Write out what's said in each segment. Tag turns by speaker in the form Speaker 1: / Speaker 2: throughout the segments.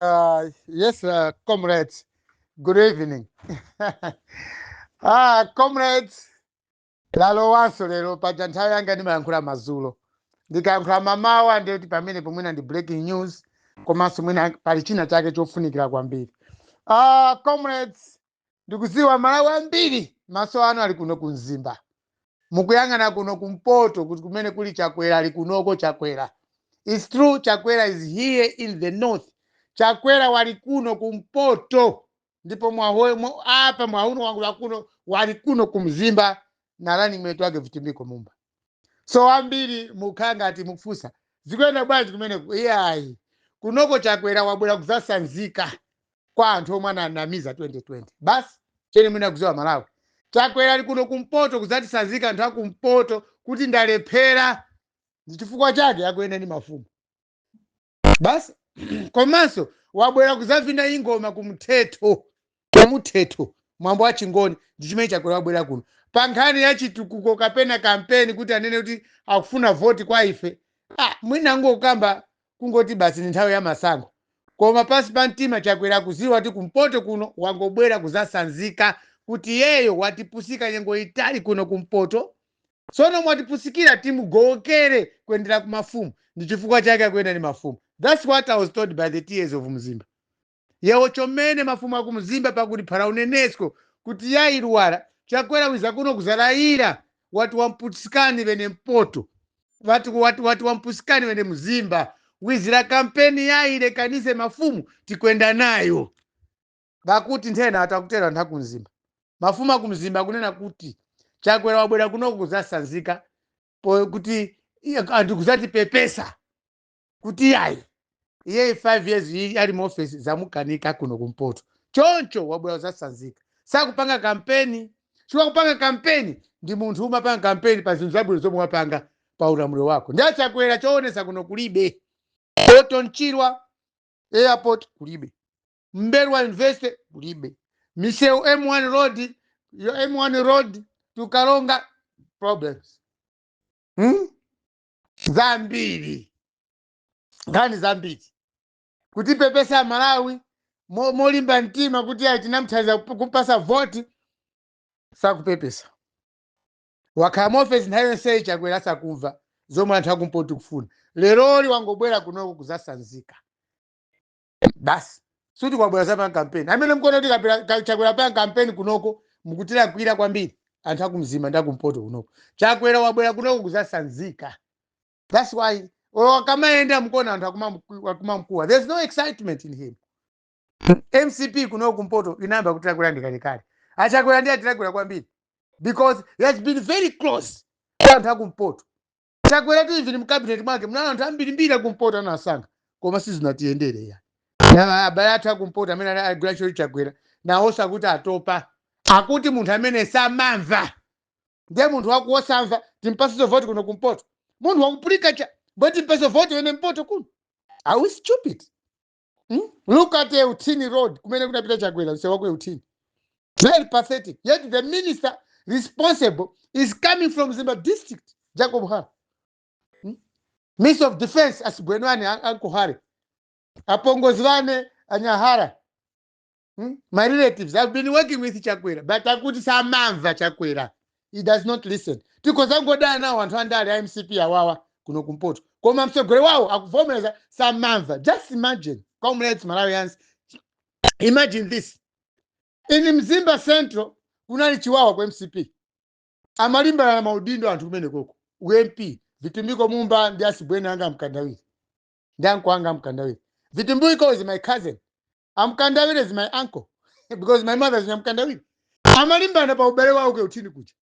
Speaker 1: Yes, comrades, good evening. Ah, comrades, lalowanso lero. Paja nthawi yanga ndimayankhula madzulo. Ndikayankhula mamawa ndiyoti pamene pomwina ndi breaking news, komanso mwina pali china chake chofunikira kwambiri. Ah, comrades, ndikudziwa Malawi ambiri maso anu ali kuno ku Mzimba, mukuyang'ana kuno kumpoto kuti kumene kuli Chakwera. Ali kunoko Chakwera. It's true, Chakwera is here in the north. Chakwera wali kuno kumpoto, ndipo apa mwauno wangu wakuno wali kuno kumzimba na running mate wake Vitumbiko Mumba. So ambiri mukhala ngati mukufunsa, zikuyenda bwanji kumeneko? Iyayi, kunoko Chakwera wabwera kudzasanzika kwa anthu omwe ananamiza 2020. Basi, chene mwina kuziwa Malawi, Chakwera ali kuno kumpoto kudzatisanzika anthu akumpoto kuti ndalephera. Ndi chifukwa chake akuyenda ndi mafumu basi. Komanso wabwera kudzavina ingoma kumthetho, kumuthetho, mwambo wa Chingoni. Ndi chimene Chakwera wabwera kuno. Pa nkhani ya chitukuko kapena kampeni kuti anene kuti akufuna voti kwa ife, ah, mwina angokamba kungoti basi ni nthawi ya masankho. Koma pasi pa mtima Chakwera akuziwa kuti kumpoto kuno wangobwera kuzasanzika kuti yeyo watipusika nyengo itali kuno kumpoto. Tsono mwatipusikira, timugowokere kuyendera ku mafumu. Ndi chifukwa chake akuyenda ndi mafumu. That's what I was told by the T/As of Mzimba. Yewo chomene mafumu aku Mzimba pakuti phara unenesco kuti yayiluwala Chakwera wiza kuno kuzalayira wati wampusikani vene mpoto, wati wati wati wampusikani vene Mzimba, wizira kampeni yayilekanise mafumu tikwenda nayo. Bakuti nthena atakutera anthu akumzimba, mafumu akumzimba akunena kuti Chakwera wabwera kunoko kuzasanzika kuti anthu kuzatipepesa kuti yayi, iye 5 years iyi ali mu office zamukanika kuno kumpoto, choncho wabwera kuzasanzika. Sakupanga kampeni chifukwa kupanga kampeni ndi munthu umapanga kampeni pa zinthu zabwino zomwe wapanga pa ulamuliro wako. Ndi aChakwera choonesa kuno kulibe. Orton Chirwa Airport kulibe, Mbelwa University kulibe, misewu M1 road, yo M1 road tukalonga problems, Zambiri, nkhani zambiri kutipepesa Malawi molimba mtima kuti ayi, tinamthandiza kumpasa voti. Sakupepesa. Wakhala muofesi nthawi yonseyi Chakwera sakumva zomwe anthu akumpoto kufuna. Leroli wangobwera kunoko kuzasanzika basi, suti kwabwera zapanga kampeni. Amene mkuona kuti Chakwera panga kampeni kunoko, mukutilakwira kwambiri anthu akumzimba ndi akumpoto kunoko. Chakwera wabwera kunoko kuzasanzika. That's why akamayenda mukuona anthu akumamkuwa. There's no excitement in him. MCP kunoko kumpoto inayamba kutilakwira ndikalekale. Achakwera ndi atilakwira kwambiri because he has been very close kwa anthu akumpoto. Chakwera tu, even mcabinet mwake munali anthu ambirimbiri akumpoto anasankha, koma sizinatiyendere ya. Na abale athu akumpoto amene agwira ntchito Chakwera nawonso akuti atopa, akuti munthu amene samamva. Ndiye munthu wakuwosamva timpasizo voti kuno kumpoto? Munthu wakupulika cha bwe, timpasizo voti wene mpoto kuno? Are we stupid, Look at Euthini Road kumene kunapita Chakwera, msewu waku Euthini, very pathetic. Yet the minister responsible is coming from Mzimba District, Jacob Hara, Minister of Defense asibwenwani Uncle Hare, apongozi vane anyahara, My relatives have been working with Chakwera, but akuti samamva Chakwera. He does not listen. Tikozangodana nawo anthu andale a MCP awawa kuno kumpoto, koma mtsogoleri wawo akuvomereza samamva. Just imagine, comrades, Malawians, imagine this. In Mzimba Central kunali chiwawa ku MCP, amalimbana na maudindo anthu kumene koko. UMP Vitumbiko Mumba ndi asibweni anga Mkandawire, ndi anko anga Mkandawire. Vitumbiko is my cousin, Amkandawire is my uncle because my mother is Nyamkandawire. Amalimbana pa ubale wawo ku Euthini kuja.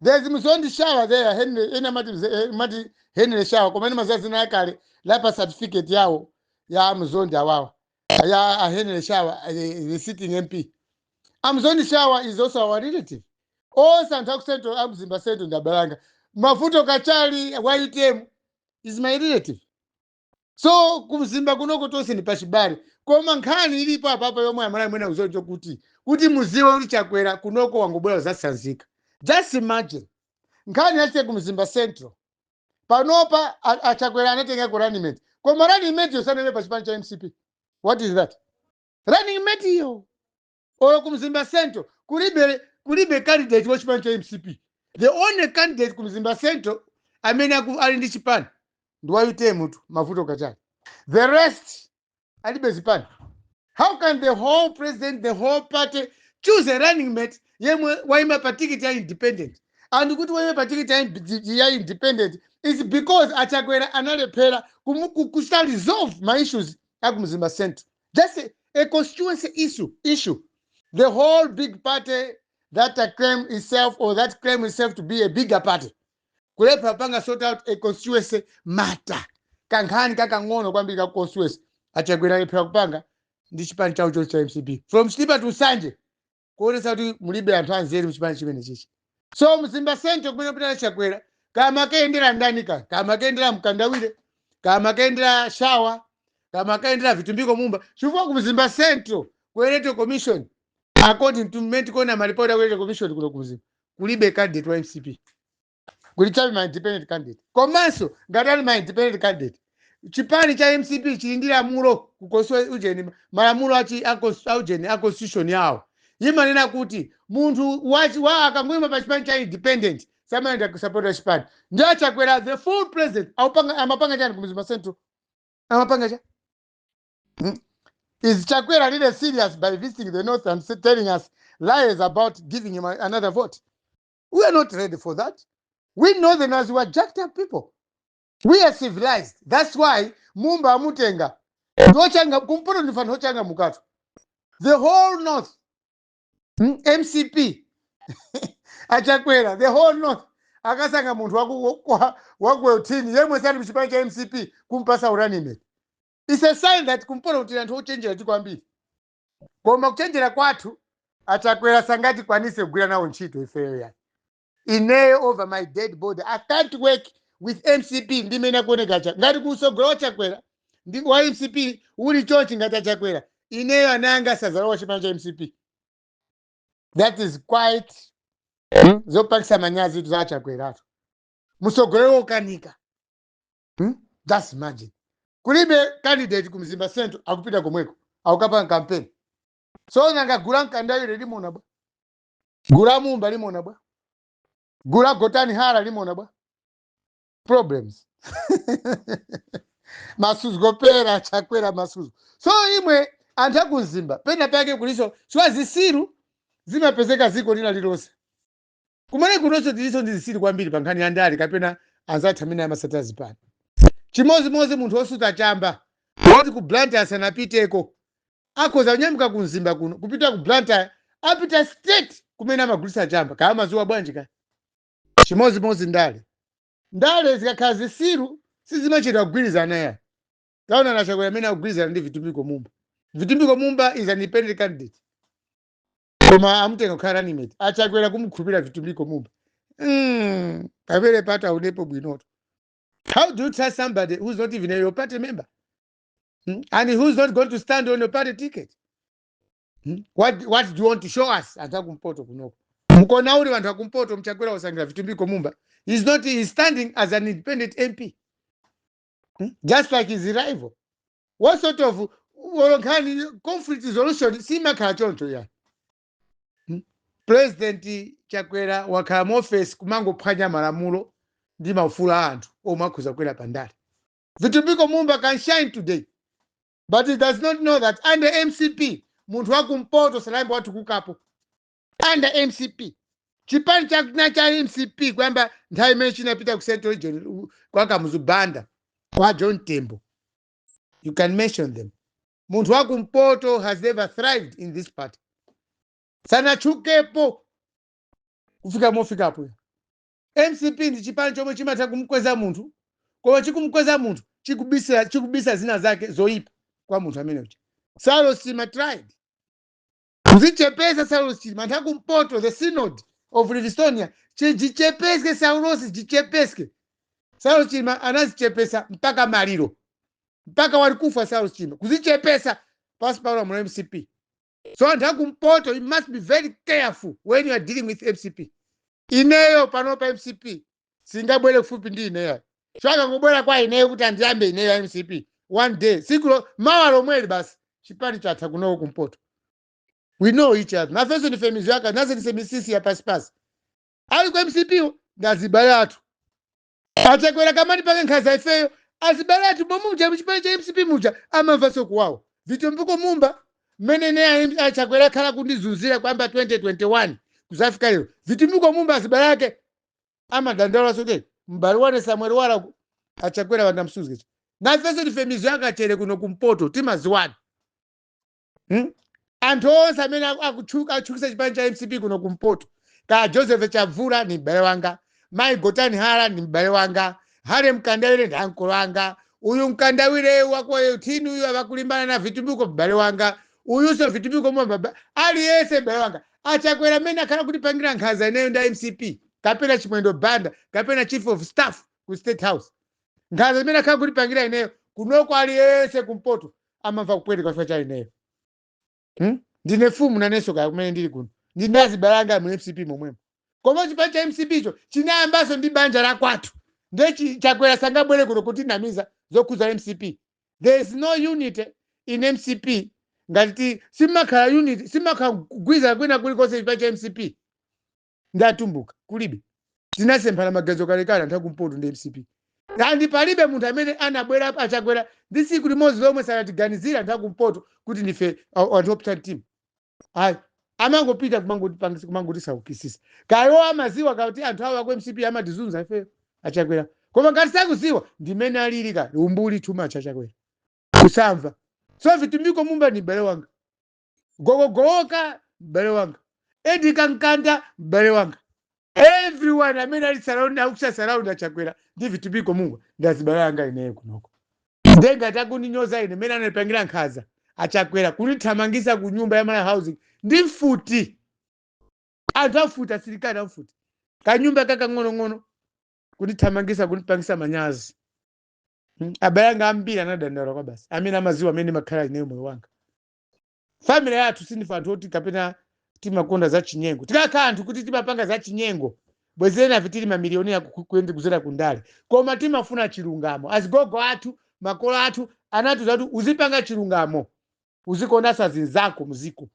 Speaker 1: There's Mzondi Shower there, Henry, ena mati mati Henry Shower, koma ine mazazi na kale lapa certificate yawo ya Mzondi awawa ya a Henry Shower, the sitting MP. Amzondi Shower is also our relative. Onse anthu aku Central, amzimba Central ndi abalanga. Mavuto Kachali wa UTM is my relative. So kumzimba kunoko tonse ndi pachibale. Koma nkhani ilipo apapa yomwe Amalawi mwena kuzocho kuti muziwe kuti Chakwera kunoko wangobwera zasanzika. Just imagine nkhani yache kumzimba Central panopa, aChakwera anatenga ku running mate, koma running mate yosanene pa chipani cha MCP. What is that running mate iyo? Olo kuMzimba Central kulibe candidate wa chipani cha MCP. The only candidate kuMzimba Central amene ali ndi chipani ndi wa UTM tu, Mavuto Kachali. The rest alibe zipani. How can the whole president, the whole party choose a running mate yemwe waima pa ticket ya independent? And kuti waima pa ticket ya independent is because aChakwera analephera kuchita resolve ma issues akuMzimba Central, just a constituency issue. The whole big party that claim itself or that claim itself to be a bigger party kulepha panga sort out a constituency matter, kankhani kakang'ono kwambiri ka constituency, aChakwera alephera kupanga ndi chipani chawo chonse cha MCP from Chitipa to Nsanje, kuonesa kuti mulibe anthu anzeru muchipani chimene chichi. So Mzimba Central kumene kupita Chakwera, kama kayendera ndani, ka kama kayendera Mkandawire, kama kayendera Shawa, kama kayendera Vitumbiko Mumba, chifukwa ku Mzimba Central ku Electoral Commission, according to mmene tikuona malipoti aku Electoral Commission kuno ku Mzimba, kulibe candidate wa MCP, kuli chabe ma independent candidate. Komanso ngati ali ma independent candidate, chipani cha MCP chili ndi lamulo kukosowa ujeni, malamulo achi aujeni a constitution yawo imanena kuti munthu wachi wa akangoima pa chipani cha independent samayenda kusapota chipani. Ndi aChakwera, the full president, aupanga amapanga chani kuMzimba Central? Amapanga cha Is Chakwera really serious by visiting the north and telling us lies about giving him another vote? We are not ready for that. We northerners were jacked up people. We are civilized. That's why Mumba amutenga ndochanga kumpoto ndifana ochanga mukato. The whole north, MCP, aChakwera, the whole north akasanga munthu wakuEuthini yemwe sali mchipani cha MCP kumpasa running mate. It's a sign that kumpoto kuti anthu ochenjera ti kwambiri, koma kuchenjera kwathu aChakwera sangatikwanise kugwira nawo ntchito ifeyo. Yani ineyo, over my dead body, I can't work with MCP. Ndimene akuoneka cha ngati kusogolo waChakwera ndi wa MCP uli chonchi, ngati aChakwera, ineyo ananga sazalowa chipani cha MCP. That is quite zopangisa manyazi za aChakweratu, msogolero wokanika, Just imagine, kulibe candidate ku Mzimba Central, akupita komweko akukapanga campaign. So nanga gula Mkandawire limona bwa, gula Mumba limona bwa, gula Gotani Hara limona bwa? Problems, masuzo pera Chakwera masuzo. So imwe anthu akumzimba pena pake kuliso chwa zisiru zimapezeka ziko lina lilonse. Kumene kunonso tiliso ndi zisiru kwambiri pa nkhani ya ndale kapena anzathu amene amasata zipani. Chimozimozi munthu wosuta chamba woti ku Blantyre asanapiteko akhoza kunyamuka ku Mzimba kuno kupita ku Blantyre, apita straight kumene amagulitsa chamba, kaya mazuwa bwanji kaya. Chimozimozi ndale, ndale zikakhala zisiru sizimachedwa kugwirizana. Ya taona na Chakwera amene akugwirizana ndi Vitumbiko Mumba. Vitumbiko Mumba is an independent candidate, koma amutenga kukhala running mate. AChakwera kumukhulupirira Vitumbiko Mumba, pamene pato aunepo bwinoto. How do you trust somebody who's not even your party member, And who's not going to stand on your party ticket, What do you want to show us? Anthu akumpoto kunoko mukona uli anthu akumpoto mChakwera usangira Vitumbiko Mumba is not, he's standing as an independent MP, Just like his rival. What sort of olonkhani conflict resolution simakhala choncho ya, President Chakwera wakhala muofesi kumangophwanya malamulo ndi maufulu a anthu omwe akhoza kukwera pandale. Vitumbiko Mumba can shine today, but he does not know that under MCP munthu wakumpoto salayimba watukukapo. Under MCP, chipani chakuna cha MCP kuyamba nthawi imene chinapita ku Central Region kwa Kamuzu Banda, kwa John Tembo, you can mention them, munthu wakumpoto has never thrived in this party, sanatchukepo kufika mofikapo. MCP ndi chipani chomwe chimatha kumkweza munthu, koma chikumkweza munthu chikubisa zina zake zoyipa kwa munthu amene uja. Saulos Chilima tried kuzichepesa. Saulos Chilima, anthu akumpoto, the Synod of Livingstonia, chijichepeske Saulos, jichepeske. Saulos Chilima anazichepesa mpaka maliro, mpaka walikufa Saulos Chilima kuzichepesa pasi pa ulamuliro MCP. So anthu akumpoto, you must be very careful when you are dealing with MCP. Ineyo panopa MCP singabwere kufupi ndi ineyo. So akangobwera kwa ineyo kuti andiyambe ineyo MCP, one day, siku mawa lomweli basi. Chipani chatha kunoko kumpoto. We know each other. Nafenso ndife mizu yaka, nase ndife misisi ya pasipasi. Ali ku MCP ndazibale athu. Achakwera kamati pake nkhaza ifeyo, azibale athu bomuja muchipani cha MCP muja amamvanso kuwawa. Vitumbiko Mumba mmene ne Achakwera akhala kundizunzira kwamba 2021 kuzafika lero, Vitumbiko Mumba azibale ake amadandaula sote m'bale wane Samuel Wala Achakwera vandamsuzike. Nafenso ndife mizu yakachere kuno kumpoto, timaziwana. Anthu onse amene akutchukisa chipani cha MCP kuno kumpoto, ka Joseph Chavula ni m'bale wanga, Mai Gotani Hara ni m'bale wanga, Hare Mkandawire ndi ankolo anga, uyu Mkandawire wako tini uyu avakulimbana na Vitumbiko m'bale wanga, uyunso Vitumbiko Mumba, aliyense m'bale wanga. Achakwera amene akhala kutipangira nkhanza ineyo nda MCP kapena Chimwendo Banda kapena chief of staff ku State House, nkhanza zimene akhala kutipangira ineyo kunoko, aliyense kumpoto amamva kupweteka chifukwa cha ineyo. Ndine fumu nanenso kaya kumene ndili kuno, ndinazibalanga mu MCP momwemo. Koma chipani cha MCP icho chinayambanso ndi banja la kwathu, nde Chakwera sangabwere kuno kutinamiza zokhuza MCP. There is no unity in MCP. Ngati simakhala unity, simakhala kugwirizana kwina kulikonse. Chipani cha MCP ndatumbuka kulibe, tinasemphana maganizo kalekale anthu akumpoto ndi MCP, and palibe munthu amene anabwera Achakwera ndi tsiku limodzi lomwe sanatiganizira anthu akumpoto kuti ndife anthu opsa mtima. Ayi, amangopita kumangotipangisa, kumangotisaukisisa. Kayo amaziwa kuti anthu awo aku MCP amatizunza ifeyo Achakwera, koma ngati sakuziwa ndimene alili ka umbuli too much Achakwera kusamva. So Vitumbiko Mumba ni m'bale wanga, Gogogowoka m'bale wanga, Edika Mkanda m'bale wanga, everyone amene ali surround, akusa surround Achakwera ndi Vitumbiko Mumba ndazibale anga ineyo kunoko. Ndengati akundinyoza ine mene analipangira nkhanza Achakwera kundithamangisa ku nyumba ya Malawi Housing ndi mfuti, anthu amfuti, asilikali amfuti, kanyumba kakang'onong'ono, kundithamangisa, kundipangisa manyazi. Abale anga ambiri anadandaula kwa basi amene amaziwa amene makhala ineyo moyo wanga. Family yathu sindife anthu oti kapena timakonda za chinyengo. Tikakhala anthu kuti timapanga za chinyengo, bwezere nafe tili mamiliyoni kuyende kuzera kundale, koma timafuna chilungamo. Azigogo athu, makolo athu anatiuza kuti uzipanga chilungamo, uzikondanso azinzako muziko.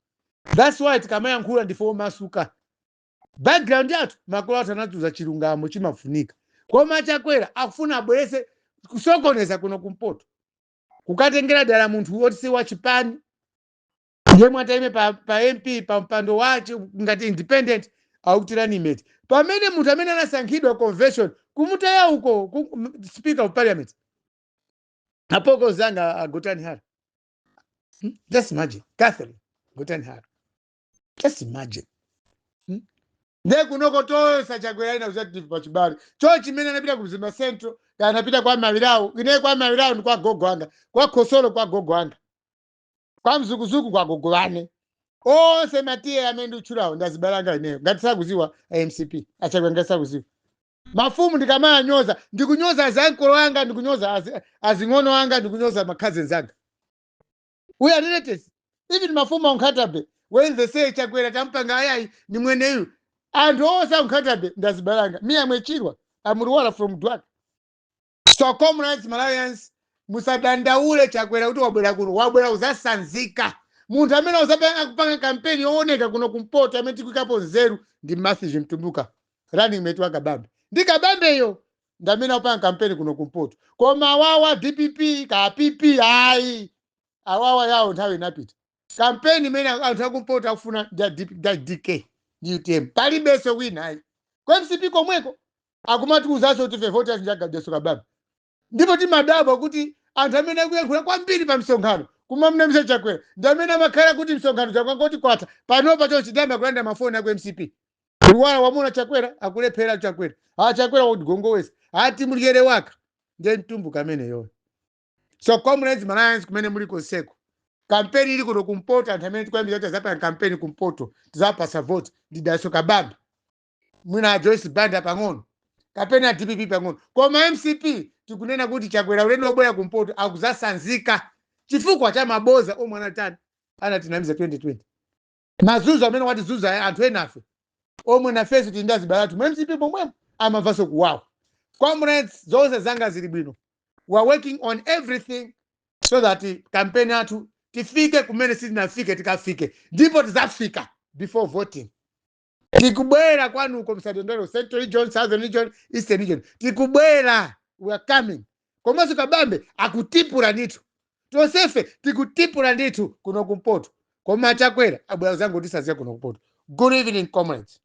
Speaker 1: That's why tikamayankhula ndife omasuka. Background yathu, makolo athu anatiuza chilungamo chimafunika. Koma Chakwera akufuna abwerese kusokoneza kuno kumpoto, kukatengera dala munthu woti si wachipani yemwe atayime pa MP pa mpando wace ngati independent, akutirani mate, pamene munthu amene anasankhidwa convention kumutaya uko speaker of parliament, apokozanga Agotani Hara. Just imagine, Catherine Gotani Hara, just imagine, Nde kunoko tonse Chakwera ina kuzati pachibale cho chimene anapita ku Mzimba Central kana anapita kwa Mawirawo. Ine kwa Mawirawo ndi kwa gogo anga, kwa Khosolo kwa gogo anga, kwa Mzukuzuku kwa gogo ane. Onse matiye amene ndikutchulawo ndazibalanga ineyo. Ngati sakuziwa MCP, Achakwera ngati sakuziwa mafumu, ndikamayanyoza ndikunyoza azankolo anga, ndikunyoza azing'ono anga, ndikunyoza ma cousins anga. We are relatives. Even mafumu a Nkhata Bay, when they say Chakwera tampanga ayayi ni mweneyu, anthu onse a Nkhata Bay ndazibalanga. Me, I'm a Chirwa, I'm Ruwala from Dwaka. So comrades, Malawians, musadandaule. Chakwera kuti wabwera kuno, wabwera kuzasanzika. Munthu amene uzapanga kupanga kampeni yooneka kuno kumpoto amene tikuikapo nzeru ndi Matthews Mtumbuka, running mate wa Kabambe. Ndi Kabambeyo ndamene akupanga kampeni kuno kumpoto. Koma awawa DPP ka PP, ayi, awawa yawo nthawi inapita. Kampeni imene anthu akumpoto akufuna ndi DK ndi UTM, palibenso wina ayi. Kwa MCP komweko akumatiuzanso kuti ife voters njagajeso Kabambe, ndipo timadabwa kuti anthu amene akuyankhula kwambiri pa msonkhano kumamnamisa Chakwera ndi amene amakhala kuti msonkhano chakwangoti kwatha panopa chonchi kulanda mafoni aku MCP. Luwala wamuna Chakwera akulephera, Chakwera a Chakwera wakutigongowesa ati mulikere waka ndiye Mtumbuka ameneyoyo. So comrades, Malawians, kumene muli konseko, kampeni ili kuno kumpoto, anthu amene tikuyambira kuti azapanga kampeni kumpoto tizapasa vote ndi Daso Kabambe, mwina a Joyce Banda pang'ono kapena DPP pang'ono. Koma MCP tikunena kuti Chakwera ulendo wobwera kumpoto akuzasanzika chifukwa cha maboza omwe anatani anatinamiza 2020, mazunzo amene watizunza anthu enafe omwe nafenso tili ndi azibale athu mu MCP pomwemo amamvanso kuwawa. Comrades, zonse zanga zili bwino. We are working on everything so that campaign yathu Tifike kumene sitinafike, tikafike ndipo tidzafika before voting. Tikubwera kwanuko, msadondolo. Central Region, Southern Region, Eastern Region, tikubwera. We are coming. Komanso Kabambe akutipula ndithu, tonsefe tikutipula ndithu kuno kumpoto, koma Chakwera abwera zangu tisaziya kuno kumpoto. Good evening, comrades.